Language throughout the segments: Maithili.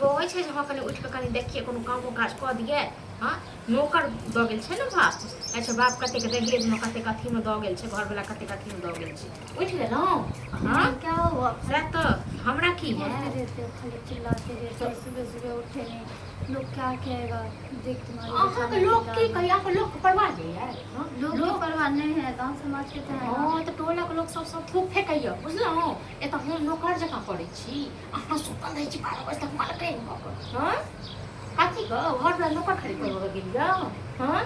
इहो होइ छै जे हँ कनि उठि कऽ कनि देखियै कोनो कामो काज कऽ दियै। हँ, नौकर दऽ गेल छै ने बाप। अच्छा, बाप कतेक दहेजमे कतेक अथीमे दऽ गेल छै, घरवला कतेक अथीमे दऽ गेल छै। उठि गेलहुँ? हँ, क्या हुआ? सएह तऽ हमरा की बोलते हैत। रहते हो, खाली चिल्लाते रहते हो, सुबह सुबह उठे नहीं, लोग क्या कहेगा, देख तुम्हारी अहाँके जेठानी लोक चिल्ला की रही कहैया? अहाँके लोकके परवाह नहि यऽ? हँ, है। लोग के लोक परवाह नहीं है, गांव समाज के तो है ना। हँ, तऽ टोलक लोक सब सब थूक फेकैया, बुझलहुँ? एतऽ हम नौकर जकाँ करै छी, अहाँ सुतल रहै छी 12 बजे तक मलकैन भऽ कऽ। हँ, कथी कऽ घरवला नौकर खरीद कऽ गेल यऽ? हँ,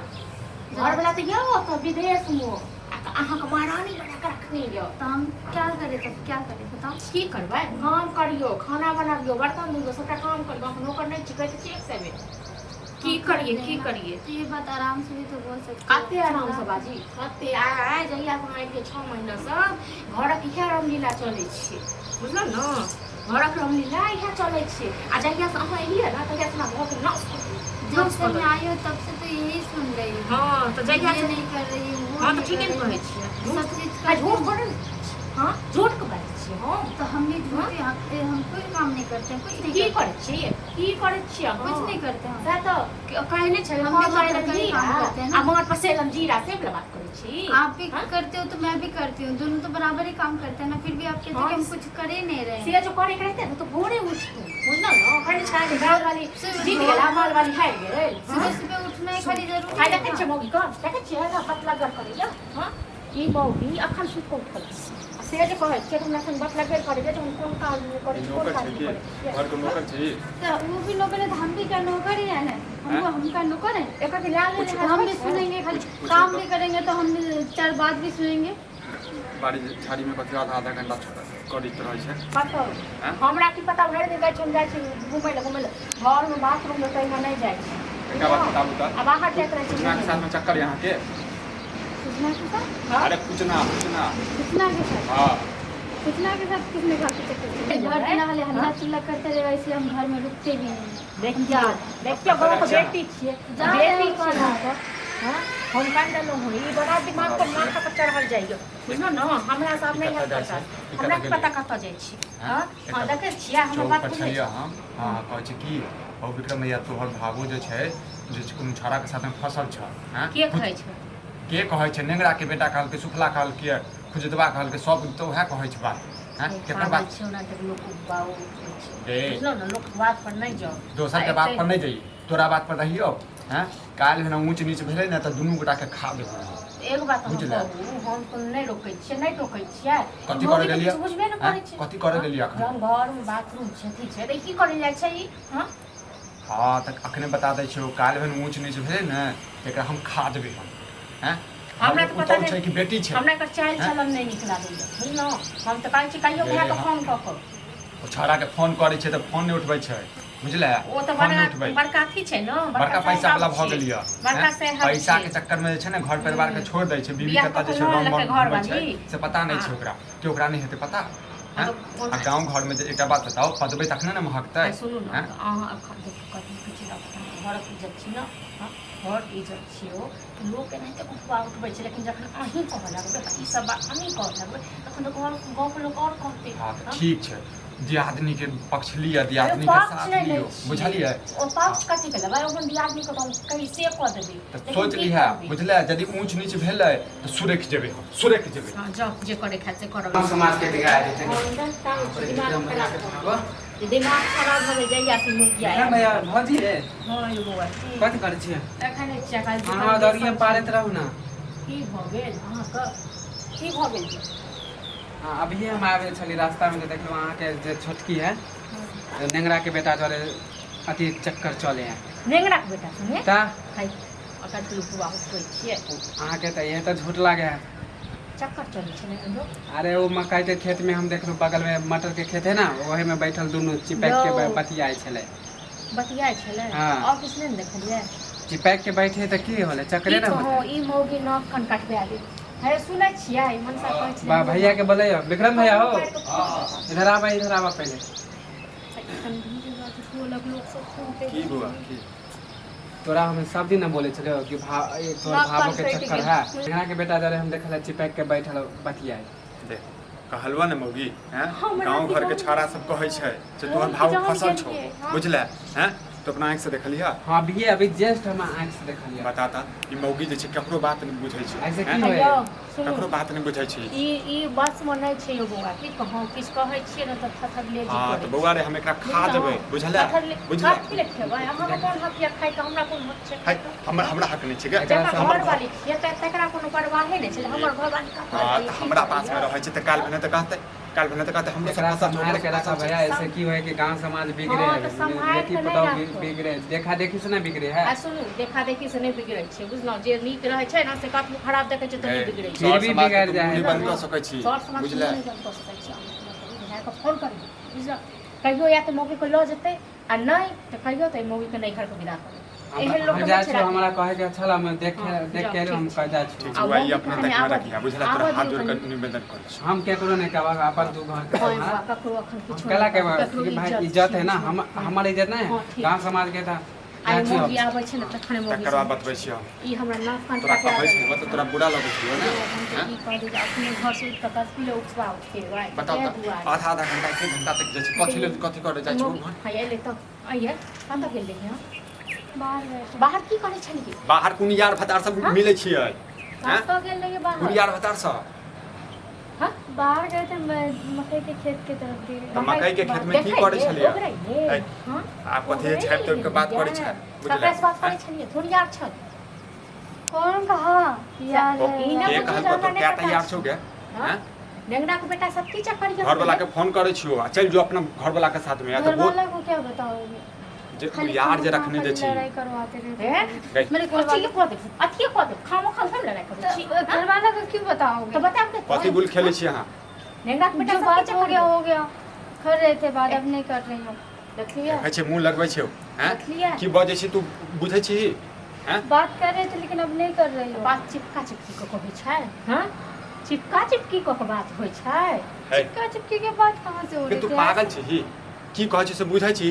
घरवला तऽ यऽ ओतऽ विदेशमे, आ अहाँके महारानी बना कऽ रखने यऽ। तो हम क्या करें तब, क्या करें बताओ? की करबै? काम करियौ, खाना बनाबियौ, बर्तन धोबियौ, सबटा काम करियौ। अहाँ नौकर नहि छी, कहै छी एक सए बेर। की हाँ, कर करियै, की देना। करियै? तो ये बात आराम से भी तो बोल सकते हो। कते आरामसँ चिल्ला बाजी, कते? आइ जहिया अहाँ एलियै 6 महीनासँ घरक इएह रामलीला चलै छै, बुझलहुँ ने? घरक रामलीला इएह चलै छै। आ जहियासँ अहाँ एलियै ने, तहियासँ हमरा घरके नाश कऽ देलक। जब नाश से कऽ मैं देलक। आई हूँ तब से तो यही सुन रही हूँ। हँ, तऽ ये जहियासँ नहीं कर रही हूँ, वो हँ, तऽ नहीं ठीके कर ने रही कहै हूँ, छियै। सब झूठ चीज आ करती झूठ हूँ। थोड़े ने कहै छियै। हँ, झूठके बाजै छियै हम? तो हम भी हँ, झूठे, हम कोई काम नहीं करते हैं, कुछ नहीं की करते करै हैं। छियै, की करै छियै कुछ अहाँ? नहीं करते हम। सएह तऽ कहने छलै, हम भी माँ तो घर एलनि का ही हीरा काम करते हैं आ ना। माथ पर सेलम जीरा, से वला बात करै छी? आप भी हँ करते हो तो मैं भी करती हूँ, दोनों तो बराबर ही काम करते हैं ना, फिर भी आप कहते हो हँ कि हम कुछ कर ही नहीं रहे हैं। से जो करैके रहितै ने तऽ भोरे उठतू, बुझलहुँ ने? कहने छै जे तो गाय वाली सुबह जीत गेल आ भोर माल वाली हारि गेल। हँ, सुबह सुबह उठना ही खाली जरूरी आइ है देखै क्या? छियै मौगीके, देखै छियै ने बतलगर करैया? हँ, ई मौगी अखन सुति कऽ उठल आ से जे कहै छियै हमरा संग बतलगर करैया जे हम कोन काज नहि करै ई छी, कोन नौकर काज छै नहि की? करै छियै। घरके हँ, नौकर छी? तो वो भी नौकर है तो हम भी क्या नौकर ही है? हैं? हमको हम का नौकर है? एकर के लाल कुछ तो लिहाज हम होइ भी छै? सुनेंगे, खाली कुछ पूछो काम तो भी करेंगे तो हम चार बात भी सुनेंगे। बाड़ी झाड़ीमे कथी आधा आधा घंटा करैत रहै छै? कतऽ? हैं? हमरा की पता? भरि दिन जाइ छी, हम जाइ छी घुमय लए, घुमय लए, घरमे बाथरूममे ताहिमे नहि जाइ छी, एकटा बात बुझलहुँ? बताबू तऽ आ बाहर जाइत रहै छी पूछनाके घुमय लए। साथमे चक्कर यहाँके? सूचना के साथ? हँ, अरे पूछना, पूछना। सूचना के साथ? हँ। सूचना के साथ किसने कहा कि चक्कर चल जेबै? घर के ना खाली हल्ला हँ, चिल्ला करते रहेगा, इसलिए हम घर में रुकते भी नहीं हैं। हम देखियौ, जा रहे देखियौ, कतऽ गाँवके जाइ छियै अहाँ? बेटी छियै, हैं, जा रहे बेटी हैं छियै कल। गाँवके। हँ, हम कानि देलहुँ हँ। ई बड़ा दिमाग हमरा पर बतैयौ माथा पर चढ़ल जाइए, बुझलहुँ ने? हमरा से आब ई नहि कतऽ हैत जाइ छै? बर्दाश्त। ई हमरा कतऽ की पता गेलियै? कतऽ जाइ छी। हैं? हँ एकटा हँ, देखै छियै हमर चौक बात पर बुझै छलियै छी? हम। हँ, कहै छै कि हौ विक्रम भैया, तोहर भावो जे छै जे कोनो छौड़ाके साथमे फसल छह। हैं? के कहै छै? के कहै छै? नेंगराके बेटा कहलकै, सुफला कहलकै, खुजदबा कहलकै, सब तऽ उएह कहै छै बात। हैं? केकर पागल बात छै, ओना तक लोक उपबाओ उठबै छै, रे? बुझलहुँ ने? लोकके बात पर नहि जाउ। आ दोसरके बात एतै पर नहि जइयै, तोरा बात पर रहियौ। हैं, काल्हि भेना ऊँच नीच भेलै ने तऽ दुनू गोटाके खा देबो हम। एगो बात अहाँ बुझले? कहू, हम कोनो नहि रोकै छियै, नहि टोकै छियै। ई कथी करऽ मौगी तऽ गेलियै? किछु बुझबे नहि हैं? करै छै। कथी करऽ हँ, गेलियै अखन? जहन घरमे बाथरूम छै, अथी छै, तऽ ई की करै जाइ छै ई? हँ हँ, तऽ अखने बता दै छियौ, काल्हि भेन ऊँच नीच भेलै ने तऽ एकरा हम खा देबै हम। हैं? हमरा घरके तऽ पता पुतहु छै नहि कि बेटी छै? हमरा एकर चालि हैं? चलन नहि नीक लागैए, बुझलहुँ? हम तऽ कहै छी कहियो गे भायके हम फोन कऽ कऽ। ओ छौड़ाके फोन करै छै तऽ फोन नहि उठबै छै, बुझले? ओ तऽ फोन नहि बड़ा उठबै। बड़का अथी छै ने, बड़का बड़का पैसा साहेब वाला भऽ छै, गेल यऽ। बड़का हैं? साहेब पैसा छै। के चक्कर में जे छै ने घर परिवार के हूँ छोड़ दै छै, बीवी बियाह कतऽ कऽ जे कऽ छै लऽ रम लेलकै बम घूमै छै घरवाली। से पता नहि आ छै ओकरा कि ओकरा नहि हेतै पता। हँ हैं? तऽ आ ओना गाँव घर में जे एकटा बात बताउ, पदबै तखने ने महकतै? आ सुनू ने हैं? तऽ अहाँ एखन देखियौ कथी किछु लऽ कऽ घरक इज्जत छी ने। हँ, घरके इज्जत छियै ओ तऽ लोक एनाहिते उठबा उठबै छै, लेकिन जखन अहीँ कहऽ लगबै तऽ ई सब बात अहीँ कहऽ लगबै तखन तऽ घर गाँवके लोक आओर कहतै। हँ तऽ हँ, ठीक छै, दियादनीके पक्ष लिअ, अरे दियादनीके पक्ष साथ नहि लै लियौ, छियै। बुझलियै? ओ हँ पक्ष कथीके लेबै? ओहन दियादनीके तऽ हम कैसे कऽ देबै, तऽ लेकिन सोचि की लिहे, करबै? बुझले? यदि ऊँच नीच भेलै तऽ सुरकि जेबै हम, सुरकि जेबै। हँ, जाउ, जे करैके हैत से करब। गाँव समाजके बिगाड़ देतै। हम पर दिमाग विक्रम खराब भैयाके भऽ भागो गेल, दिमाग खराब भऽ गेल जहिया से मुखिया विक्रम आयल। भैया, भौजी रे। हँ यौ बौआ, की कथी करै छियै? एखन नहि छियै, काल्हि अहाँ दुकान दौड़िए बेसन पारैत छै। रहू ने। की भऽ गेल अहाँके? की भऽ गेल? हाँ, अभिये हम आबै छली रास्तामे तऽ देखलहुँ अहाँके जे छोटकी है नेंगराके बेटा जरे अथी चक्कर चले है। नेंगराके बेटा सुने तऽ है ओकरा दुलपुआ उठबै छियै। अहाँके तऽ इहे तऽ झूठ लागे है। चक्कर चलै छै ने लोक। अरे ओ मकई के खेत में हम देखलहुँ, बगल में मटर के खेत है ना, ओहे में बैठल दुनू चिपैक के यौ बतियाइ छलै। बतियाइ छलै? हाँ। आओर किछु नहि ने देखलियै? चिपैक के बैठे तऽ की होलै? की चक्करे ने कहूँ, होतै। ई मौगी नाक कान कटबा देत। हे, सुनै छियै, मनसा कहै छलै बा भैया के बोलैयो, विक्रम भैया हो। काटि कऽ फोन इधर आबा, इधर आबा पहले। कनि धीरे बाजू, टोलक लोक सब सुनतै। की बौआ, की? तोरा हम सब दिन बोले छलियो कि भा ए, तोहर नाक भाभो कान के कटि चक्कर गेल। है। नेंगरा के बेटा जरे हम देखल चिपैक के बैठल बतियाइ। देख, कहलवा ने मौगी हैं हमरा गाँव की घर के जान- छाड़ा सब कहै छै जे तोहर हम की भाव जान फसल छौ गेलियै, हाँ। बुझले हैं तो अपना आँखि से देखलिह हाँ, अभी अभी जस्ट हम आँख से देखलियै। बता ता ई मौगी जे छै ककरो बात नहि बुझै छै ऐसे हैं? की होय? यौ सुनू ककरो बात नहि बुझै छै ई ई बस मे नहि छै यौ बौआ की कहूँ किछु कहै छियै ने तऽ थथरले जी हाँ करै तऽ बौआ रे हम एकरा खा जेबै बुझले बुझले कथी ले खेबै अहाँके कोन हक यऽ खाइके हमरा कोन हक छै है खाइके हमर हमरा हक नहि छै गे एकरा जकर हमर घरवाली छियै तकरा कोनो परवाहे नहि छलै हमर घरवाली कतऽ हाँ रहै, तऽ की हमरा पास मे करैए? रहै छै तऽ काल्हि भने तऽ कहतै काल्हि भने तऽ कहतै हमरो एकरा सब फसल छौ, सम्हार हमरो के सब रखा फसल छै। भैया, ऐसे की होय कि गांव समाज बिगड़े हाँ, है, तऽ सम्हारि बेटी के नहि पतोह राखू। बिगड़े, देखा देखी से ना बिगड़े है। आ सुनू देखा देखी से नहि बिगड़ै छै बुझलहुँ जे नीक रहै छै ने से कतबो खराब देखै छै तऽ नहि ए, बिगड़ै छै सर फिर भी समाज के बिगड़ तू जाए है। मुँह बंद कऽ सकै छी सर समाज बुझले मुँह बंद कऽ सकै छी अहाँ फोन करियौ बुझलहुँ कहियो या तऽ मौगीके लऽ जेतै आ नहि तऽ कहियो तऽ एहि मौगीके नैहरके विदा करू एहन लोक हम नहि जाइ छै छी, हमरा कहै के छल, हम देख हाँ, देख जाउ, के एलहुँ, हम ठीक कह जाइ छी। ठीक छै आ बौआ ई मौगी अपने कनि तक मे आबऽ रखिहा बुझले आबऽ तोरा हाथ दियौ जोड़ कऽ कनि। निवेदन करै छी हम केकरो नहीं कहब, अपन दू घर के हाँ, सम्हार। बौआ, ककरो अखन हम किछो केला नहि कहब ककरो कि भाई इज्जत इज्जत है ना, छै, हम हाँ। हमर इज्जत नहीं हाँ, है, ठीक। गांव समाज के था। आइ जाइ छी हम। मौगी आबै छै ने तखने मौगी तकर बाद बतबै छी हम ई हमरा नाक कान तोरा कटा कहै देलक। छी तऽ तोरा बुरा लगै छै ने हम तऽ हैं? की कहली जे अपने घर से उठि कऽ कथी लए उठबा उठेबै बताउ ताहि तऽ दुआरे। आधा आधा घंटा एक घंटा तक जाइ छै कथी लेल कथी करै जाइ छै मौगी उम्हर? हाँ अयलै तऽ अइयै कतऽ गेल रहियै अहाँ? बाहर बैठे बाहर की करै छलियै बाहर कोन यार भतार सब हाँ? मिलै छियै हैं? कतऽ गेल रहियै कोन बाहर यार भतार सब हाँ? बाहर गए थे मकई के खेत के तरफ धीरे तऽ मकई के खेत में की करै छलियै ओगरैयै है। हाँ? आब कथी झापि तोपि के बात करै छै बुझलै ककरा से बात करै छलियै थोड़ी यार छल कौन कहा यार ओ, है ई ना के बुझू कहलको जे तो हमरा क्या नहि पता तैयार छै। छौ गे हाँ? हैं? नेंगरा के बेटा सब की चक्कर यऽ घर वाला के फोन करै छियो आ चलि जो अपना घर वाला के साथ में आ तऽ घर वो वाला को क्या बताओगे जे खाली यार जे खाना रखने खाली जे छी लड़ाई करवाते रहते हैं? हैं। गई मेरे घर अथिये वाला कऽ देब अथिये कऽ देब खामो खाम हम लड़ाई करै छी तो घर वाला को क्यों बताओगे तऽ बताब के कथी गुल खेलै छी अहाँ नेंगरा के बेटा जो सब की बात हो चक्कर गया यऽ हो गया कर रहे थे बात अब नहीं कर रही हूँ देखलियै देखै छी मुँह लगबै छियौ हैं देखलियै की बजै छी तू बुझै छी हैं बात कर रहे थे लेकिन अब नहीं कर रही हूँ बात चिपका चिपकी कऽ के होइ छै हँ चिपका चिपकी कऽ के बात होइ छै है चिपका चिपकी के बात कहाँ से हो कि रही तू थी पागल छी की कहै छी से बुझै छी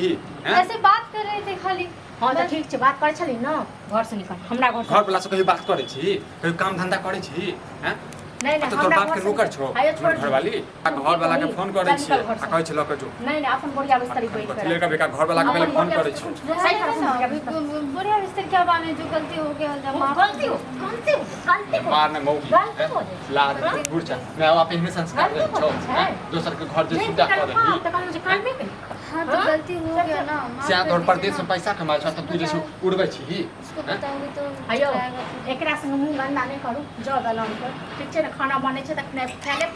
हैं ऐसे बात कर रहे थे खाली हँ तऽ बस। ठीक छै बात करै छली ने घर से निकल हमरा घर से घर वाला से कहियो बात करै छी कहियो काम धंधा करै छी हैं नहीं नहीं तऽ तोर हमरा बाप के घर से नौकर निकल। छौ आइयो छोड़ घरवाली आ घर वाला के फोन करै चल छियै निकल घर आ से। कहै छै लऽ के जो नहीं नहीं अपन बोरिया बिस्तर बैठ कथी लेके बेकार घर वाला के पहिले अपन फोन बोरिया करै छौ बिस्तर सही रहने कर दे ना, बोरिया बिस्तर। बुढ़िया बिस्तर क्या बाने जो गलती हो गया जब माफ कर गलती हो गलती हो गलती हो मार ने मौगी गलती हो जाइ छै। लाज हाँ? बुढ़ माय बाप एहने संस्कार गलती देने हो छौ जाइ छै। हैं? दोसर के घर जे नहीं सुविधा निकल कऽ हाँ देलही तऽ कहलहुँ जे कामे केली हाँ तो हाँ? गलती हो गया ना माफ से कर तोहर दीजिए परदेश ना। में पैसा कमाइ छौ तऽ तू जे छै उड़बै छीही उसको हैं? बताओगे तो आइयो चिल्लाएगा फिर। एकरा संग मुँह गन्दा नहि करू जाउ दलान पर ठीक छै ने खाना बनै छै तखने खाय लेब।